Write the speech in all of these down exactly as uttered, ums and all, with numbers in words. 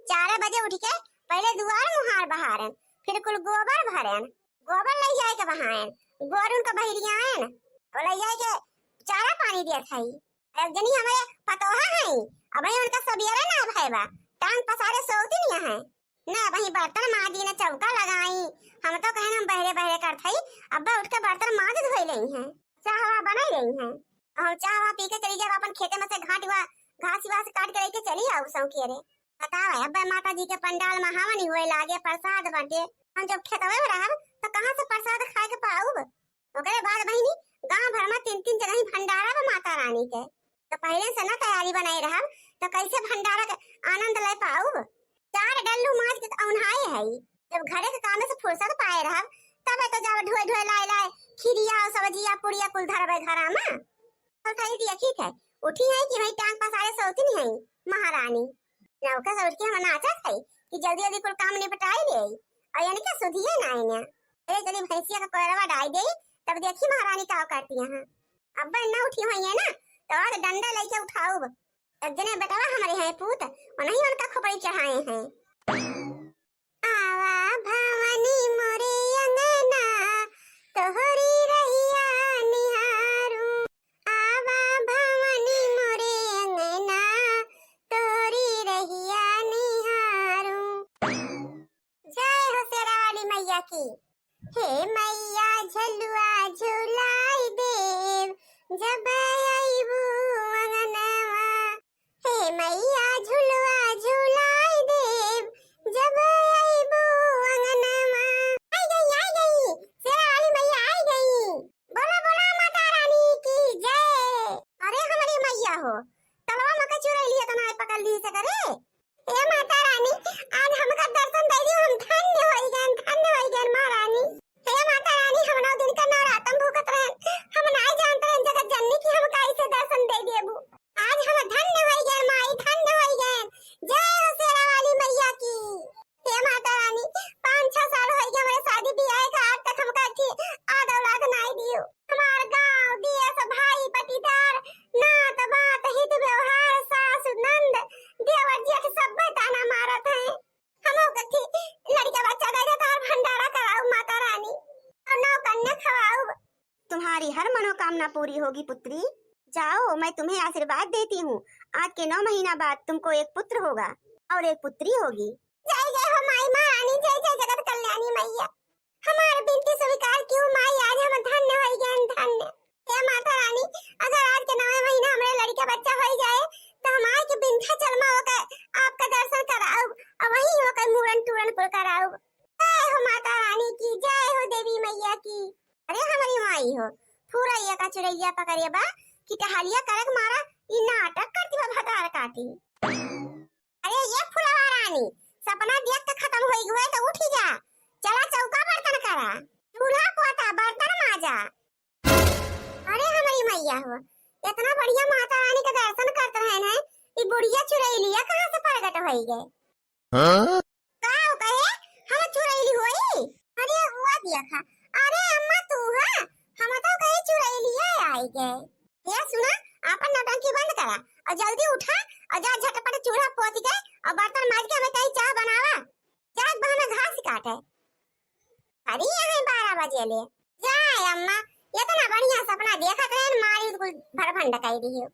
चार बजे उठ के पहिले दुआर मुहार बहारेन, फिर कुल गोबर भरेन, गोबर लइ जाए के बहाएन, गोरुन के बहिरियाएन, और लइ जाए के चारा पानी देत हई। एक जनी हमरे पतोहा हई, अबहीं उनका सबेरे ना भय बा, टांग पसारे सोवतिन हई। ना अबहीं बर्तन माजी, ना चौका लगाई। हम तो कहन हम बहरे बहरे करत हई, अब्बा उठ के बर्तन माज धोई लेई हैं, चाहवा बनाई लेई हैं। और चाहवा पी के चली जाब अपन खेते में से घाट हुआ, घास वास काट के लेके चली आऊ सौंकी रे। बतावा, अब्बा माता जी के पंडाल में हवन हुए लागे, प्रसाद बाटे। हम जब खेतवे में रहब तो कहाँ से प्रसाद खाए के पाऊब? ओकरे बाद बहिनी, गांव भर में तीन तीन जगह भंडारा बा माता रानी के। तो पहिले से ना तैयारी बनाए रहब, तो कैसे भंडारा के आनंद ले पाऊब? चार डल्लू माज के औन्हाए हई। जब घरे के कामे से फुर्सत पाए रहब, तबे तो जाब ढोए ढोए लाए लाए खीरिया और सब्जिया पुड़िया कुल धरबे घरा में। तो सही दिया, ठीक है, उठी है कि भाई टांग पसारे सोती नहीं है महारानी। नौका से उठ के हम नाचत है कि जल्दी जल्दी कुल काम निपटाई ले। और यानी क्या सुधिए ना है ना। अरे चली भैंसिया का कोयरवा डाल दे, तब देखी महारानी का करती है। अब न उठी हुई है ना, तो आज डंडा लेके उठाऊब। एक जने बेटवा हमारे हैं पूत, उन्हीं उनका खोपड़ी चढ़ाए हैं। आवा भवानी मोरे अंगना, तोहरी रहिया निहारू। आवा भवानी मोरे अंगना, तोहरी रहिया निहारू। जय हो शेरा वाली मैया की। हे मैया झलुआ झुलाई देव, जब अइबू अंगनवा। हे मैया झुलुआ झुलाई देव, जब अइबू अंगनवा। आई गई, आई गई, शेरा वाली मैया आई गई। बोला, बोला माता रानी की जय। अरे हमारी मैया हो, तलवा में का चुरैली है, तना पकड़ ली से करे। हे माता रानी, आज हमका दर्शन दे दियो, हम धन्य होई गए, धन्य होई गए महारानी। हे माता रानी, हम नौ दिन का नवरातन भूखत रहन, हम नाई जानत रहन जगत जननी कि हमका ऐसे दर्शन दे देबू। आज हम धन्य होई गए माई, धन्य होई गए। जय हो शेरा वाली मैया की। हे माता रानी, पाँच छह साल होई गए हमरे शादी बियाह का, आज तक हमका अच्छी आद औलाद नाई दियो। हमार गांव, देश, भाई, पटीदार, नात, बात, हित, व्यवहार, सास, नंद, देवर, जेठ, सब ताना मारत हैं। हमो कथी लड़का बच्चा दे दे, तार भंडारा कराऊ माता रानी, और नौ कन्या खवाऊ। तुम्हारी हर मनोकामना पूरी होगी पुत्री। जाओ, मैं तुम्हें आशीर्वाद देती हूँ। आज के नौ महीना बाद तुमको एक पुत्र होगा और एक पुत्री होगी। जय जय हो माई महारानी, जय जय जगत कल्याणी मैया। हमार बिनती स्वीकार कियो माई, आज हम धन्य होई गए, धन्य। हे माता रानी, अगर आज के नवे महीना हमरे लड़का बच्चा होई जाए, तो हम आए के विंध्याचल में ओकर आपका दर्शन कराउब, और वहीं ओकर मूड़न टूड़न कुल कराउब। जय हो माता रानी की, जय हो देवी मैया की। अरे हमारी माई हो, फुरैया का चुरैया पकड़िया बा कि टहलिया करक मारा, ई नाटक करती बा भतार काटी। अरे ये फुलवा रानी, सपना देख के खत्म होई गए तो उठी जा, चला चौका बर्तन करा, चूल्हा पोता, बर्तन माजा। अरे हमारी मैया हो, इतना बढ़िया माता रानी का दर्शन करत रहन है, ई बुढ़िया चुरैलिया कहाँ से प्रगट होई गए? हाँ? का हो कहे, हम चुरैली होई? अरे हुआ दिया खा, अरे अम्मा तू है, हम तो कहे चुरैलिया आई गए। ये सुना, आपन नौटंकी बंद करा और जल्दी उठा और जा झटपट चूल्हा पोत के और बर्तन माज के हमें कहीं चाह बनावा। जा एक बहाना घास काटे। अरे यहाँ बारह बजे ले। जा अम्मा, इतना बढ़िया सपना देखत रहे, मारी कुल भरभंड कई दी हो।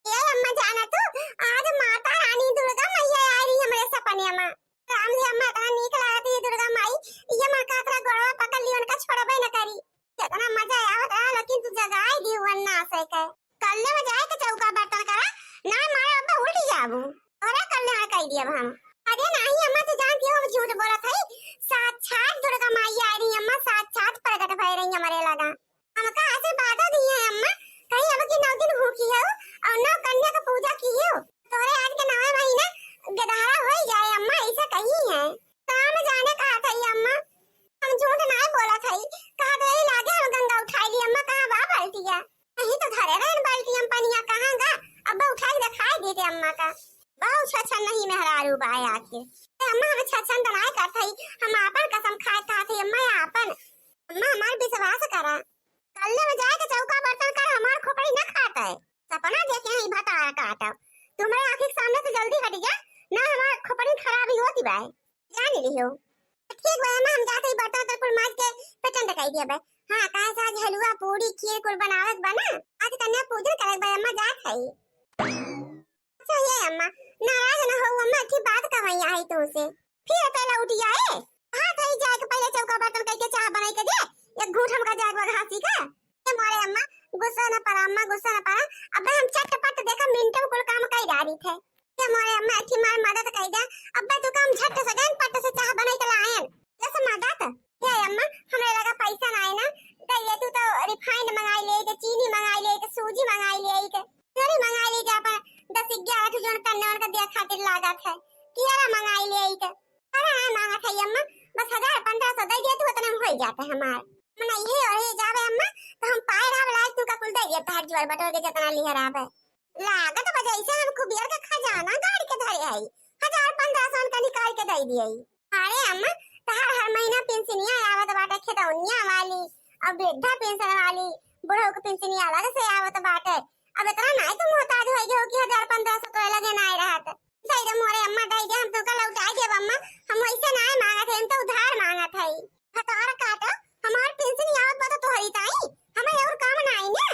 ए अम्मा जाना तू, आज माता रानी दुर्गा मैया आई रही हमरे सपने में। राम जी अम्मा इतना नीक लागत है दुर्गा माई, ये माँ का अपना गोड़वा पकड़ ली, उनका छोड़बे न करी। कितना मजा आवत रहा, लेकिन तू जगाए दी वरना से के। कल्ले में जाए के चौका बर्तन करा, ना मारे अब्बा उल्टी जाबू। अरे कल्याण कई दिया हम। अरे नाही अम्मा, तू जानती हो हम झूठ बोलत हई, साक्षात दुर्गा माई आई रही अम्मा, साक्षात प्रगट भय रही हमारे लगा। हमका आशीर्वाद दिए है अम्मा, कहीं अब की नौ दिन भूखी हो और नौ कन्या का पूजा की हो, तोहरे आज के नवे महीना गदहरा होई जाए अम्मा, ऐसा कही है। काम जाने कहा था ये अम्मा, हम झूठ ना बोला था, कहा तो यही लागे हम गंगा उठाई ली अम्मा, कहाँ बा बाल्टिया? यही तो धरे रहन बाल्टी हम पनिया, कहाँ गा? अब्बा उठाई दिखाई देते अम्मा का। बहुत छछन नहीं मेहरारू बाय आके। ए अम्मा हम छछन तो ना करत हई, हम आपन कसम खाए कहा थे अम्मा, आपन। अम्मा हमार विश्वास करा। कल्ले में जाए के चौका बर्तन कर, हमार खोपड़ी न खात है। सपना देखे हैं भतार काटा। तुम्हरे आँखी के सामने से जल्दी हट जा, ना हमार खोपड़ी खराब ही होती बा, जान लियो। ठीक बा अम्मा, हम जात हई बर्तन उर्तन कुल माज के पेटन डकाई दिया बा। हाँ, काहे से आज हलवा पूरी खीर कुल बनावे के बा ना, आज कन्या पूजन करे के बा अम्मा, जात हई। अच्छा ये अम्मा, नाराज न हो अम्मा, एक बात कहवई आई तुमसे। फिर पहले उठ जाए, हाथ ही जाए के पहले चौका बर्तन कइके चाह बनाई के दे, एक घूंट हमका जाए के बा घासी का। ये मोरे अम्मा, गुस्सा न पड़ा अम्मा, गुस्सा न पड़ा। अबे हम चटपट देखा मिनट में कुल काम कई डारी थे। ये मोरे अम्मा, अच्छी मार मदद कई दे। अबे तू काम झट से गन पट से चाह बनाई के लायन। जैसे मदद, ये अम्मा, हमरे लगा पैसा ना है ना, तो ये तू तो रिफाइंड मंगाई ले, तो चीनी मंगाई ले, तो सूजी मंगाई ले, तो चोरी मंगाई ले, जा पर दस ग्यारह ठो जोन करने वाला का दिया खातिर लागत है, कियारा मंगाई ले आई के। अरे हाँ, मांगत है अम्मा, बस हजार पन्द्रह सौ दे दिए तू, उतने में हो जाते हमार। मना ये और ये जावे अम्मा, तो हम पाए रहा लायक तू का कुल दे दिए, तहार जुआर बटोर के जितना लिहे रहा। लागत बा जैसे हम कुबेर के खजाना गाड़ के धरे हई, हजार पन्द्रह सौ का निकाल के दे दिए। अरे अम्मा, तहार हर महीना पेंशनिया आवत बाटे, खेतौनिया वाली और वृद्धा पेंशन वाली, बुढ़ऊ के पेंशनिया अलग से आवत बाटे। अब इतना नाई तू मोहताज हो गयो कि हजार पन्द्रह सौ तोरे लगे नाई रहत। दे दे मोरे अम्मा, दे दे, हम तुमका लौटाई देब अम्मा। हम वैसे नाई मांगत है, हम तो उधार मांगत है। भतार काटो, हमार पेंशन आवत बा तो तोहरी ताई, हमें और काम नाई ना।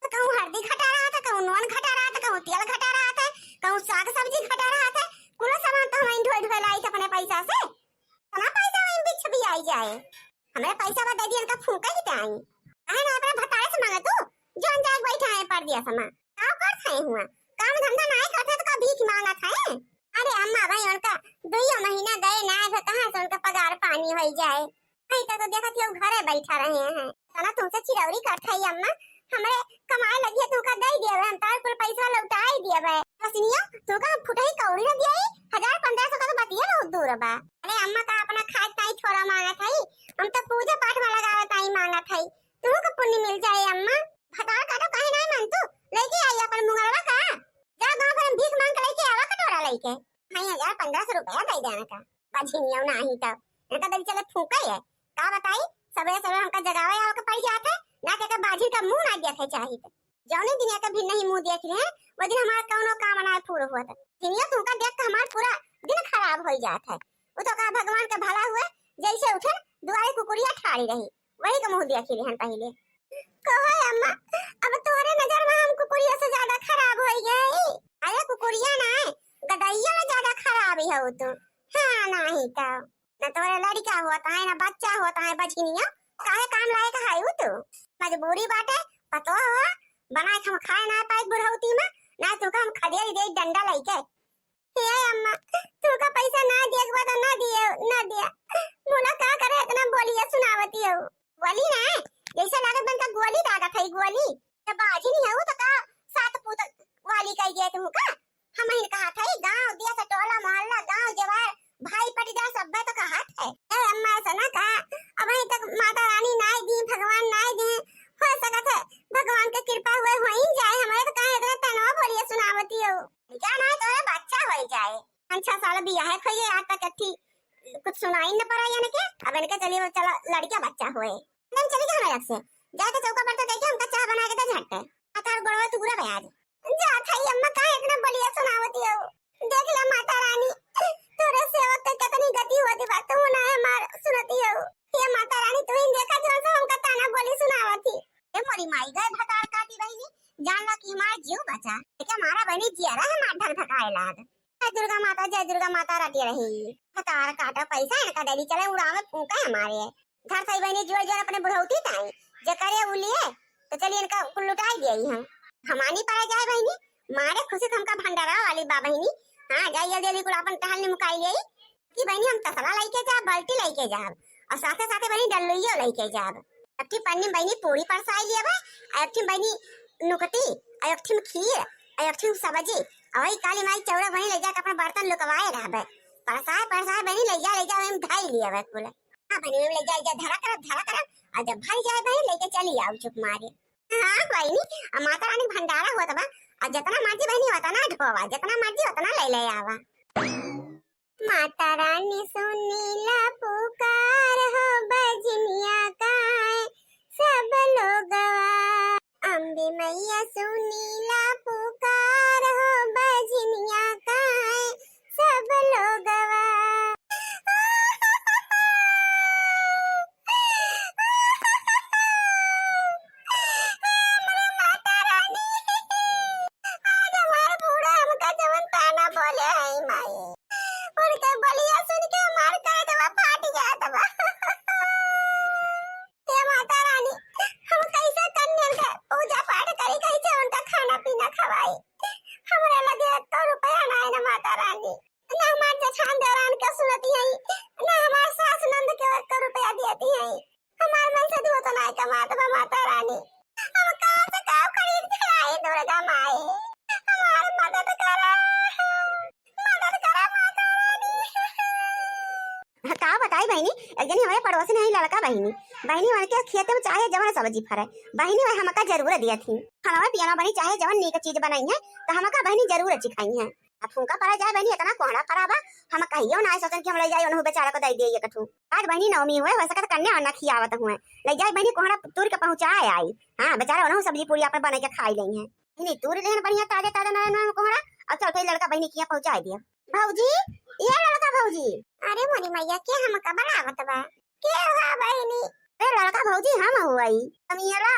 तो कहूँ हल्दी घटा रहा था, कहूँ नून घटा रहा था, कहूँ तेल घटा रहा था, कहूँ साग सब्जी घटा रहा था, कुल सामान तो हम ढोए ढोए लाई थे अपने पैसा से। इतना पैसा वहीं बिछ भी आई जाए, हमारे पैसा बा दे दिए, इनका फूंके ही ताई। अहे ना, अपने भतारे से मांगे तू, जोन जाए बैठा है परदेस में। का कर खाए हुआ, काम धंधा नाई करते तो का भीख मांगत है? अरे अम्मा भाई, उनका दुइयो महीना गए ना, फिर कहाँ से उनका पगार पानी हो जाए? भाई तक तो देखत हो घरे बैठा रहे हैं। चला तुमसे चिरौरी करत है अम्मा, हमरे कमाए लगी है, तुमका दे दिया, हम तार कुल पैसा लौटाई दिया बे। बसनिया, तुमका हम फुटही कौड़ी ना दिया, हजार पन्द्रह सौ का तो बतिया बहुत दूर बा। अरे अम्मा का अपना खाए ताई थोड़ा मांगत है, हम तो पूजा पाठ में लगावे ताई मांगत है। तुमका पुण्य मिल जाए अम्मा। भतार काटो काहे नाई मानतू, लेके आई अपन मुंगरवा का। जा गाँव भर में भीख मांग के लेके आवा कटोरा लेके। हाँ, हजार पन्द्रह सौ रुपया दे देना का। बझिनिया नाही तो। इनका दे चले फूंके है। का बताई, सबेरे सबेरे हमका जगावे आवे के पड़ जात है, ना के, के बाझिन का मुंह ना देखे चाहित। जौने दिन एकर भी नहीं मुंह देख रहे हैं, वो दिन हमारा कौनो काम ना पूरा हुआ था। जिनिया तुमका देख के हमार पूरा दिन खराब हो जात है। वो तो का भगवान का भला हुआ, जैसे उठे दुआरे कुकुरिया ठाड़ी रही, वही का मुंह देखी रहन पहले। कहो अम्मा, अब तोरे नजर में हम कुकुरिया से ज्यादा खराब हो गए। अरे कुकुरिया ना है, गदैया में ज्यादा खराब ही हो तू। हाँ, नहीं तो। ना तोरे लड़का होता है, ना बच्चा होता है, बझिनिया। काहे काम लायक है उ तू? मजबूरी बाटे, पतो हो, बना के हम खाए ना पाए बुढ़ौती में, ना तू का हम खदेड़ दे डंडा लेके। हे अम्मा, तू का पैसा ना दिए के बाद ना दिए, ना दिया। मोला का करे इतना बोलिया सुनावती हो? गोली ना, जैसे लागत बा इनका गोली लागत है, गोली। जब बाझिन ही हो तो का सात पूत वाली कह गए तू का? हम ही कहा था, गांव दिया से टोला मोहल्ला, गांव जवार, भाई पटीदार सब तो कहा था। ए अम्मा ऐसा ना कहा, अब अभी तक माता रानी नाई दी, भगवान नाई दी, हो सकत है भगवान के कृपा हुए हो ही जाए, हमारे तो कहा इतना तनवा बोलिए सुनावती हो। क्या ना तोरे बच्चा हो जाए, पाँच छह साल बियाहे खोइए, आज तक अथी कुछ सुनाई न पड़ा यानी के। अब इनके चलिए वो चला लड़का बच्चा हुए, नहीं चली गई हमारे से, जाए तो चौका पर तो देखे उनका चाह बना के दे झट। अतार गोड़वा तू बुरा बयाज। जा थाई अम्मा काहे इतना बोलिया सुनावती हो, देख ले माता रानी, तोरे सेवक के कितनी गति होती बा, तू ना हमार सुनती हो। हे माता रानी, तू ही देखा जौन से हमका ताना बोली सुनावती। ए मोरी माई गए भतार काटी बहिनी, जान ला कि हमार जीव बचा। देखे हमारा बहिनी जिया रहा हमार धक धकाए लाग। जय दुर्गा माता, जय दुर्गा माता रटिया रही। भतार काटा पैसा इनका दे दी, चले उड़ावे फूंके हमारे। धर सही बहिनी जोर जोर अपने बुढ़ौती ताई, जे करे उ लिए, तो चलिए इनका कुल लुटाई दिया ही हम। हमानी पर जाए बहिनी, मारे खुशी से हमका भंडारा वाली बा बहिनी। हाँ, जाइए जल्दी कुल अपन टहल निमकाई ले कि बहिनी हम तसला लेके जा, बाल्टी लेके जा, और साथे साथे बहिनी डल्लुइयो लेके जा। अट्ठी पन्नी बहिनी पूरी परसाई लिया बा, और अट्ठी बहिनी नुकती, और अट्ठी में खीर, और अट्ठी में सब्जी, और वही काली माई चौरा बहिनी ले जाके अपना बर्तन लुकवाए रहबे। परसाए परसाए बहिनी ले जा, ले जा, वही में धाई लिया बा कुल। हाँ बहिनी, ले जा, ले जा, धरा करब, धरा करब, और जब भर जाए बहिनी लेके चली आओ चुप मारे। हाँ बहिनी, अब माता रानी भंडारा होत बा, और जितना मर्जी बहिनी उतना ढोवा, जितना मर्जी उतना ले ले आवा। माता रानी सुनीला पुकार हो, बजनिया गाए सब लोगवा। अम्बे मैया सुनीला पुकार हो, बजनिया गाए सब ना हमार जेठान देवरान के सुनती है, ना हमार सास नंद के एक रुपया देती है। हमार मन से दुआ तो ना कमात बा माता रानी। हम कहाँ से का खरीद के लाई दुर्गा माई? हमार मदद करा, मदद करा माता रानी। का बताई बहिनी, एक जनी हमरे पड़ोसी नहीं लड़का बहिनी, बहिनी उनके खेत में चाहे जवन सब्जी फरे, बहिनी वह हमका जरूर दिया थी। खाना पियाना बनी चाहे जवन नीक चीज बनाई है, तो हमका बहिनी जरूर चिखाई है। अब फूंका पड़ा जाए बहिनी, इतना कोहड़ा पड़ा बा, हम कहियो ना सोचन कि हम ले जाए उन्हों बेचारा को दे दिए कठू। आज बहिनी नवमी हुए, हो सकत कन्या वन्या खियावत हुए, ले जाए बहिनी कोहड़ा तूर के पहुँचाए आई। हाँ, बेचारा उन्हों सब्जी पूरी अपन बने के खाई लेई है। बहिनी तूर लेहन बढ़िया ताजे ताजे नरम नरम कोहड़ा, और चल के लड़का बहिनी किया पहुँचाए दिया। भौजी, ये लड़का भौजी। अरे मोरी मैया, के हमका बनावत बा? के हुआ बहिनी? ए लड़का भौजी हम हुआई, चमेला।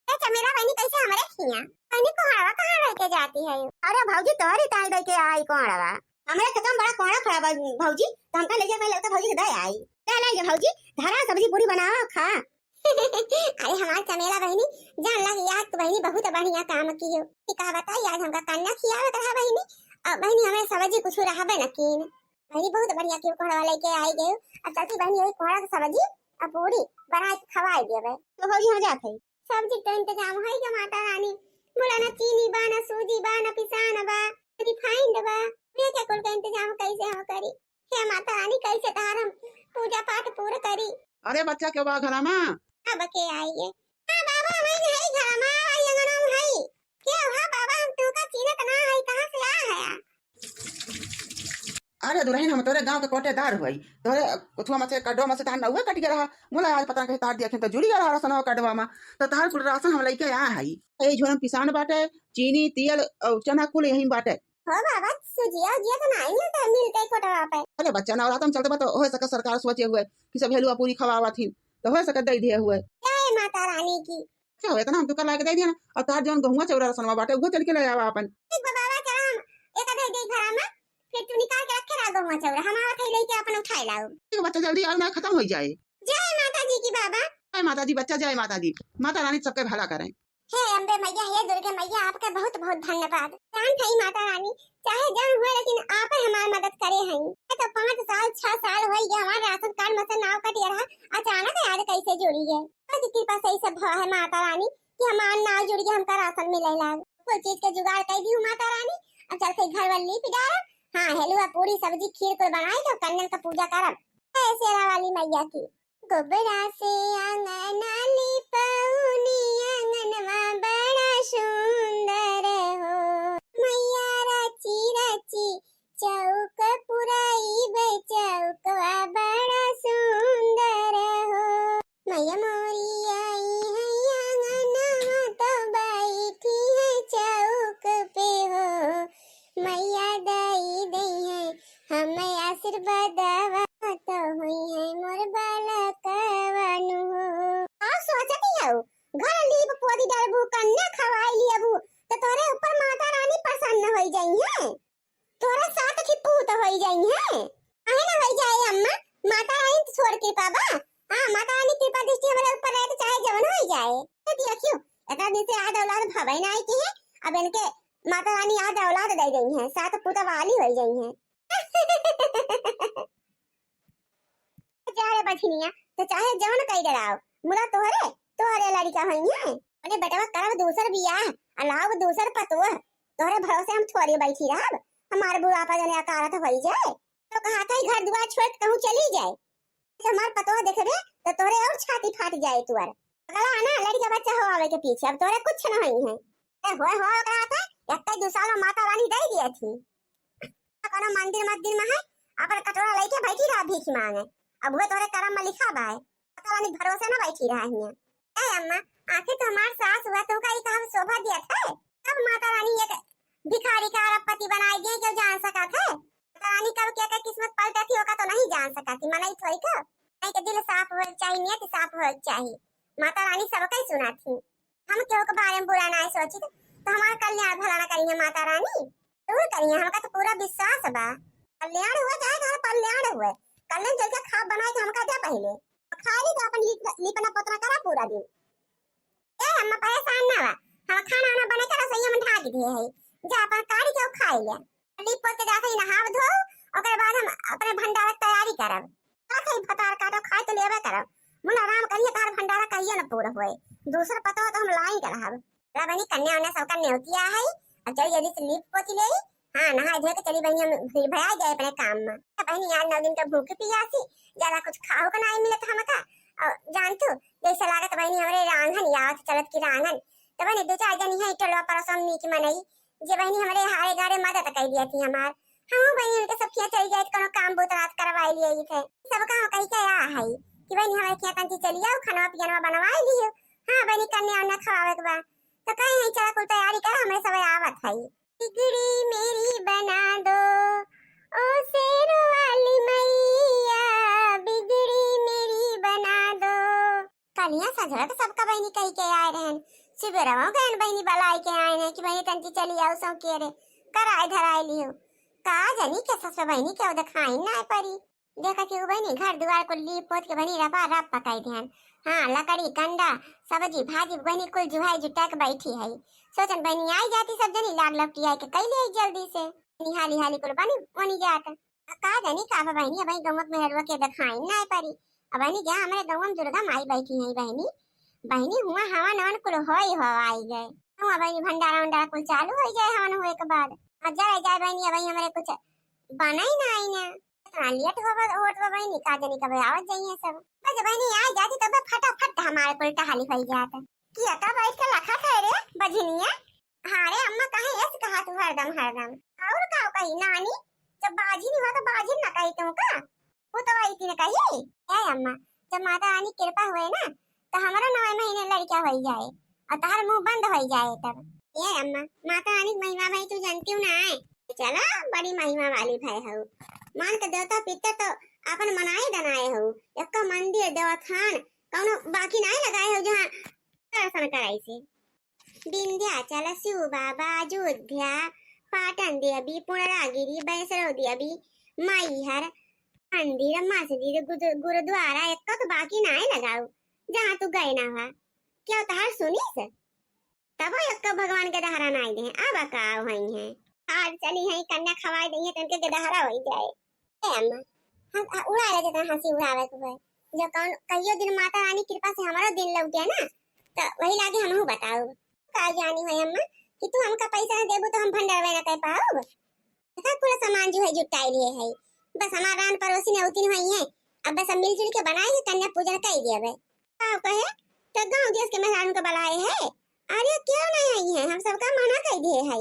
ए चमेला बहिनी, कैसे हमरे खिया? बहिनी कोहड़वा कहाँ लेके जाती है? अरे भौजी तोहरी ताई लेके आई कोहड़वा। हमरे खेतवा में बड़ा कोहड़ा खड़ा बा भौजी, तो हमका ले जा, मैं लड़का भौजी के दे आई। ले ले जा भौजी, धरा सब्जी पूरी बनावा खा। अरे हमार चमेला बहिनी, जान ला कि याद तो बहिनी बहुत बढ़िया काम की हो। कि का बताई, आज हमका कन्या खियावत रहा बहिनी, और बहिनी हमें सब्जी कुछ रहबे न कीन। बहिनी बहुत बढ़िया की कोहड़ा लेके आई गयो। अब चलती बहिनी यही कोहड़ा के सब्जी और पूरी बना के खवाए देबे। तो भौजी हम जात है। सब्जी के तो इंतजाम है क्या माता रानी? बोला ना चीनी बा, ना सूजी बा, ना पिसान बा, ना रिफाइंड बा, ये क्या कुल का इंतजाम कैसे हम करी? हे माता रानी, कैसे तहार हम पूजा पाठ पूरा करी? अरे बच्चा, के बा घरा मा? अब के आई गे? हाँ बाबा, हम ही घरा मा, आई अंगना में हई। के हुआ बाबा, हम तू का चीनत ना हई, कहाँ से आ हया? अरे दुरहिन, हम तोरे गाँव के कोटेदार हुई, तोरे कुथुआ मा से, कड्डवा मा से तहार नौवे कट गया रहा। मुला आज पता नहीं तार दिया, तो जुड़ी गया रहा रसनवा कड्डवा मा, तो तहार कुल राशन हम लेके आ हई। ए झोरम पिसान बाटे, चीनी, तेल और चना कुल यहीं बाटे। हो बाबा, सुजिया उजिया तो नाही मिलत, मिलत है कोटवा पे। अरे बच्चा, नवरातन चलत बा तो हो सके सरकार सोचे हुए कि सब हेलुआ पूरी खवावत हिन, तो हो सके दे दिए हुए। जय माता रानी की। अच्छा हो, इतना हम तुका लाके दे दिया ना, और तार जौन गहुआ चौरा रसनवा बाटे, वो चल के ले आवा अपन। ठीक बा बाबा, चला हम एक दे दे घरा में, फिर तू निकाल के रखे रहा गहुआ चौरा, हम आवत है लेके अपन उठाए लाओ। ठीक बच्चा, जल्दी आओ ना, खत्म हो जाए। जय माता जी की बाबा। जय माता जी बच्चा, जय माता जी। माता रानी सबके भला करें। हे अम्बे मैया, हे दुर्गे मैया, आपके बहुत बहुत धन्यवाद। जान थई माता रानी, चाहे जौन हुए, लेकिन आप हमार मदद करे हई। ये तो पाँच साल, छह साल होई गए, हमार राशन कार्ड में से नाव कट गया रहा, अचानक आज कैसे जुड़ी गए? आपकी कृपा से ही सब हुआ है माता रानी, कि हमार नाव जुड़ गया, हमका राशन मिले लाग। कुल चीज के जुगाड़ कर दी हूँ माता रानी। अब चल के घर वर लीप डारब, हाँ, हेलुआ पूरी सब्जी खीर कुल बनाई, तो कन्या का पूजा करब। हे शेरा वाली मैया की। गोबरा से आंगना लिपौनी, आंगनवा बड़ा सुंदर हो। मैया रची रची चौक पुराई बे, चौकवा बड़ा सुंदर हो। मैया मोरी आई है आंगनवा, तो बैठी है चौक पे हो। मैया दई दई है हमें आशीर्वादवा, तो हुई है मोर बालकवा नु हो। का सोचती हऊ, घर लीप पोती डरबू, कन्या खवाई लियबू, तो तोरे ऊपर माता रानी प्रसन्न होई जाई है, तोरे साथ की पूत होई जाई है। काहे ना होई जाए अम्मा, माता रानी तो छोड़ कृपा बा। हाँ, माता रानी कृपा दृष्टि हमारे ऊपर रहे तो चाहे जवन होई जाए। तो देखियो, इतना दिन से याद औलाद भवे ना आई की है, अब इनके माता रानी आज औलाद दे गई हैं, सात पुत वाली हो गई हैं। जा रे बछिनिया, तो चाहे जवन कई डराओ, मुला तोहरे, तोहरे लड़का होई हैं। अरे बेटवा, करब दूसर बियाह, अलाव दूसर पतोह, तोहरे भरोसे हम थोड़ी बैठी रहब, हमार बुढ़ापा जने अकारत होई जाए, तो कहा था घर दुआर छोड़ के कहूँ चली जाए। हमार पतोह देखबे तो तोरे और छाती फाट जाए तुअर। अगला आना लड़का बच्चा हो आवे के पीछे, अब तोरे कुछ न होई है। ए होए हो ओकरा हाथे, एक दू साल में माता रानी दे दिए थी। कोनो मंदिर मस्जिद में है, अपन कटोरा लेके बैठी रहा भीख मांगे। अब वो तोरे करम में लिखा बा है, माता रानी भरोसे न बैठी रहा हियां। ए अम्मा, आखिर तो हमार सास हुआ, तुमका ई काम शोभा दिया था। तब माता रानी एक भिखारी का अरबपति बनाई दिए, क्यों जान सका था? माता रानी कब क्या का किस्मत पलटा थी, ओका तो नहीं जान सका थी, मनई थोड़ी का। मनई के दिल साफ होए के चाही, नियत साफ होए के चाही। माता रानी सबका ही सुना थी। हम केहू के बारे में बुरा ना सोचित, तो हमार कल्याण भला ना करिहे माता रानी, जरूर करिहे, हमका तो पूरा विश्वास बा। कल्याण हुए चाहे घर कल्याण हुए, कल्याण जैसे खाब बनाए के हमका दे पहले। खाली तो अपन लिप-, लिपना पोतना करा पूरा दिन। ए, हम परेशान ना बा, हम खाना वाना बने के रसोईया में ढाक दिए है, जा अपन काढ़ी के खाई ले। लीप पोत के जाके ही नहाव धो, ओकरे बाद हम अपने भंडारा के तैयारी करब। का खाई भतार काटो, खाए तो लेबे करब। मुन आराम करिए, तार भंडारा कहिए न पूरा होए। दूसर पतोह तो हम लाई के रहब। ला बहिनी, कन्या उन्या सबका नेवतिया है, अब चली जल्दी से लीप पोती ले। हाँ, नहाए धोए के चली बहिनी, हम फिर भरा जाए अपने काम में। बहिनी, आज नौ दिन का भूखे पियासी, ज्यादा कुछ खाओ का नहीं मिलत हमका। और जान तू, जैसे लागत बहिनी हमरे रांगन याद चलत की रांगन। तो बहिनी, दो चार जनी है टोलवा पड़ोसन नीक मनई, जे बहिनी हमरे हारे गारे मदद कर दिया थी हमार। हम बहिनी उनके सब खिया चली जाए, कोनो काम बहुत रात करवाई लिए थे। सब काम कही के आ है कि बहिनी हमारे खिया तंची चली आओ, खाना पियनवा बनवाई लियो। हाँ बहिनी, कन्या उन्या खवावे के बा। तो कहीं नहीं, चला कुल तैयारी कर, हमें सब आवत है। बिगड़ी मेरी बना दो, ओ शेर वाली मैया, बिगड़ी मेरी बना दो। कलिया सजवत सबका बहिनी कही के आए रहन, सुबेरवा गयन बहिनी बलाई के आए हैं कि बहिनी तंची चली आओ सौ के रे, कराए धराए लियो। का जनी के ससुर बहिनी के देखाई ना परी। देखा कि उ बहिनी घर दुआर को लीप पोत के बहिनी रपा रप पकाई दिहन। हाँ, लकड़ी, कंडा, सब्जी, भाजी बहिनी कुल जुहाई जुटा के बैठी है। सोचन बहिनी आई जाती सब जनी लाग लपटी आई के कई ले आई जल्दी से। बहिनी हाली हाली कुल बनी बनी जात। आ का जानी का बा बहिनी, अब गमत मेहरुआ के देखाई ना परी। अब बहिनी जा हमरे गौवा में दुर्गा माई बैठी है बहिनी। बहिनी हुआ हवा नवन कुल होई हो आई गए। हुआ बहिनी भंडारा वंडारा कुल चालू हो जाए हवन हुए के बाद। आ जाए जाए बहिनी, अब हमरे कुछ बनाई ना आई ना। इतना लेट हो बा, होत बा बहिनी, का जानी कब आवत जाइए सब। बस बहिनी आ जाती तब फटाफट हमारे कुल टहली हो जात। कि अका बैठ के लखा खाए रे बझिनिया। हाँ रे अम्मा, काहे ऐसे कहा तू हरदम हरदम? और का कही नानी, जब बाझिन हुआ तो बाझिन ना कही तू का? वो तो वही तीन कही। ए अम्मा, जब माता रानी कृपा हुए ना तो हमारा नौ महीने लड़का हो जाए और तार मुंह बंद हो जाए तब। ए अम्मा, माता रानी की महिमा भाई तू जानती हूँ ना है। चला, बड़ी महिमा वाली भाई हो, मान के देवता पितर तो अपन मनाए दनाए हो, एक मंदिर देवस्थान कौनो बाकी नहीं लगाए हो जहाँ दर्शन कराई से। विंध्याचल, शिव बाबा, अयोध्या, पाटन देवी, पुनरागिरी, वैष्णो देवी, मैहर, मंदिर, मस्जिद, गुद-, गुरुद्वारा, एक तो बाकी नाय लगाऊ, जहाँ तू गए ना हुआ। क्या तहार सुनीस? तबो एक भगवान के दहरा नाय दे, अब का हुई है? हार चली है, कन्या खवाई दे है, तनके के दहरा होई जाए। ए अम्मा, हम, आ, उड़ा ले जितना हंसी उड़ावे के हुए। जो कौन कहियो दिन माता रानी कृपा से हमारो दिन लौटे ना, तो वही लागे हमहू बताओ। का जानी है अम्मा कि तू हमका पैसा ना देबू तो हम भंडारवे ना कर पाओ। देखा पूरा सामान जो है जुटाई लिए है, बस हमार रान पड़ोसी ने उतिन हुई है, अब बस हम मिलजुल के बनाए के कन्या पूजन कर दिए। का कहे तो गाँव देश के मेहरान को बुलाए है, अरे क्यों नहीं आई है, हम सबका मना कर दिए है।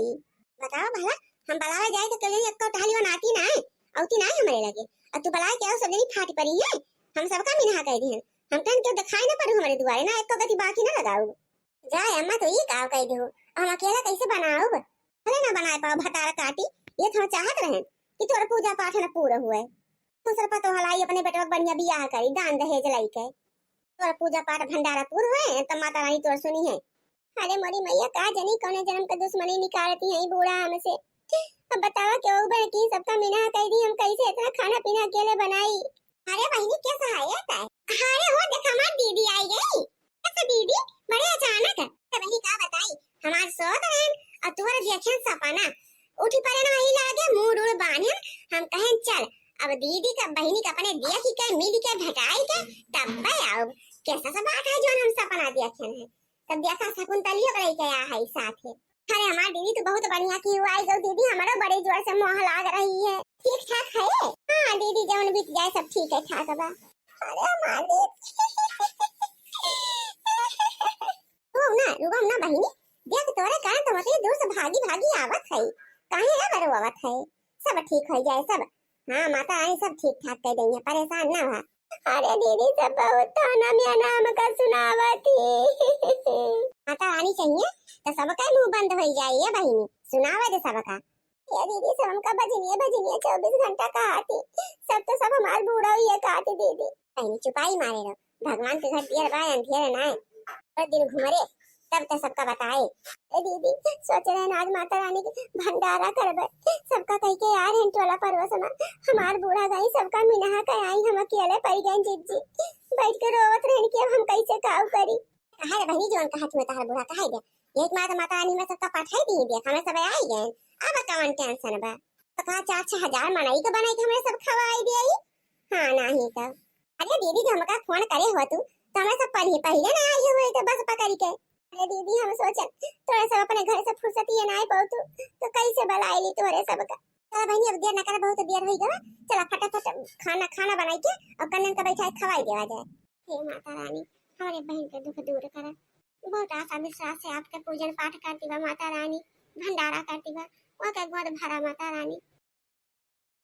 बताओ भला, हम बुलावे जाए तो केहू एक टहली बनाती ना है, औती ना है हमारे लगे। और तू बुलाए के आओ सब जनी फाटी पड़ी है, हम सबका मिनहा कर दिए। हम कहन के दिखाई ना पड़ू हमारे दुआरे ना, एक गति बाकी ना लगाऊ। जा अम्मा, तो ये का कह दे हो, हम अकेला कैसे बनाओ? भले ना बनाए पाओ भतार काटी, ये तो हम चाहत रहन कि तोर पूजा पाठ ना पूरा हुए। दूसर पतोह लाई अपने बेटवा के बढ़िया बियाह करी, दान दहेज लाई के। तोर पूजा पाठ भंडारा पूर हुए, तब माता रानी तोर सुनी है। अरे मोरी मैया, का जनी कौने जन्म के दुश्मनी निकालती है बूढ़ा हमसे। अब बतावा के वो बहकी सबका मिनहा कह दी, हम कैसे इतना खाना पीना अकेले बनाई? अरे बहिनी, कैसा है ये तय? अरे हो देख, हमार दीदी आई गई। कैसे दीदी, बड़े अचानक? तो बहिनी का बताई, हमार सोत रहन और तुहर देखेन सपना। उठी परे ना वही लागे, मुंह डूढ़ बांधेन, हम कहेन चल, अब दीदी का बहिनी का अपने देखी के मिल के भेटाई के तब आओ। कैसा सा बात है जो हम सपना देखेन है। तब देखा शकुंतलियो के लेके आ है साथे। अरे हमार दीदी तो बहुत बढ़िया की हुआ है जो दीदी हमारो बड़े जोर से मोह लाग रही है। ठीक ठाक है? हाँ दीदी, जौन बीत जाए सब ठीक है ठाक बा। अरे हमार दीदी। रुको ना, रुको ना बहिनी, देख तोरे कारण तो मते दूर से भागी भागी आवत है। काहे ना बरो आवत है? सब ठीक हो जाए सब। हाँ माता रानी सब ठीक ठाक कर देंगे, परेशान ना हुआ। अरे दीदी, सब बहुत ताना म्याना हमका सुनावत ही। माता रानी चाहिए तो सबका मुंह बंद हो जाए ये बहिनी, सुनावे दे सबका। ये दीदी, सब हमका बजनिए बजनिए चौबीस घंटा कहाती, सब तो सब हमार बूढ़ा हुई है कहाती दीदी। बहिनी चुपाई मारे रहो, भगवान के घर दियर बा अंधियर ना है, और दिन घुमरे तब तो सबका बताए। ए दीदी, सोच रहे आज माता रानी के भंडारा करबे, सबका कह के यार हैं टोला पड़ोस में, हमार बूढ़ा गई सबका मिनहा के आई, हम अकेले पड़ गए जिज्जी, बैठ के रोवत रहन कि अब हम कैसे काऊ करी। कहे रे बहिनी, जवन कहा तुम्हें तहार बूढ़ा कहे दे, एक माता माता रानी में सबका पठाई दी दे, हमें सब आई गए, अब कौन टेंशन बा। का चार छह हजार मनई के बनाई के हमरे सब खवाई दिया? हाँ, नाही तो। अरे दीदी, जो हमका फोन करे हुआ तू, तो हमरे सब पहले, पहले ना आई हुए तो बस पकड़ी के। अरे दीदी, हम सोचन तोरे सब अपने घर से फुर्सत ये ना आई पाऊ तू, तो कैसे बुलाई ली तोरे सब का? चला बहनी, अब देर ना कर, बहुत देर होई गवा। चला फटाफट खाना, खाना बनाई के और कन्नन का बैठा खवाई देवा जाए। हे माता रानी, हमरे बहन के दुख दूर करा। बहुत आशा विश्वास से आपके पूजन पाठ करती बा माता रानी, भंडारा करती बा, ओके गोद भरा माता रानी।